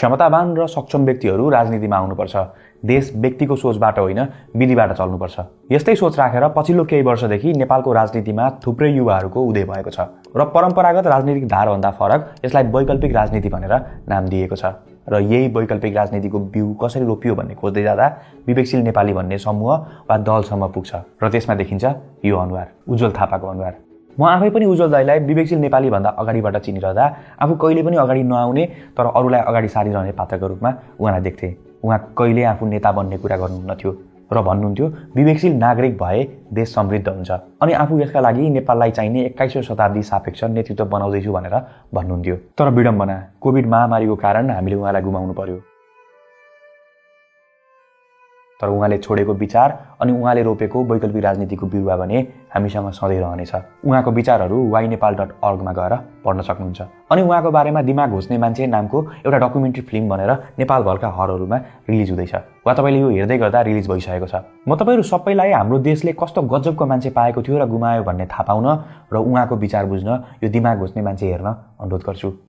क्षमतावान र सक्षम व्यक्तिहरू राजनीतिमा आउनुपर्छ। देश व्यक्तिको सोचबाट होइन विधिबाट चल्नुपर्छ। यस्तै सोच राखेर पछिल्लो केही वर्षदेखि नेपालको राजनीतिमा थुप्रै युवाहरूको उदय भएको छ र परम्परागत राजनीतिक धारभन्दा फरक यसलाई वैकल्पिक राजनीति भनेर नाम दिएको छ। र यही वैकल्पिक राजनीतिको बिउ कसरी रोपियो भन्ने खोज्दै जाँदा विवेकशील नेपाली भन्ने समूह वा दलसम्म पुग्छ र त्यसमा देखिन्छ यो अनुहार, उज्जवल थापाको अनुहार। म आफै पनि उज्जवल दाइलाई विवेकशील नेपाली भन्दा अगाडिबाट चिनिरहँदा आफू कहिले पनि अगाडि नआउने तर अरूलाई अगाडि सारिरहने पात्रको रूपमा उहाँलाई देख्थेँ। उहाँ कहिले आफू नेता बन्ने कुरा गर्नुहुन्थ्यो र भन्नुहुन्थ्यो विवेकशील नागरिक भए देश समृद्ध हुन्छ अनि आफू यसका लागि नेपाललाई चाहिने 21औं शताब्दी सापेक्ष नेतृत्व बनाउँदैछु भनेर भन्नुहुन्थ्यो। तर विडम्बना, कोभिड महामारीको कारण हामीले उहाँलाई गुमाउनु पर्यो। तर उहाँले छोडेको विचार अनि उहाँले रोपेको वैकल्पिक राजनीतिको बिरुवा भने हामीसँग सधैँ रहनेछ। उहाँको विचारहरू whynepal.org मा गएर पढ्न सक्नुहुन्छ। अनि उहाँको बारेमा दिमाग घोच्ने मान्छे नामको एउटा डकुमेन्ट्री फिल्म बनेर नेपालभरका हलहरूमा रिलिज हुँदैछ वा तपाईँले यो हेर्दै गर्दा रिलिज भइसकेको छ। म तपाईँहरू सबैलाई हाम्रो देशले कस्तो गजबको मान्छे पाएको थियो र गुमायो भन्ने थाहा पाउन र उहाँको विचार बुझ्न यो दिमाग घोच्ने मान्छे हेर्न अनुरोध गर्छु।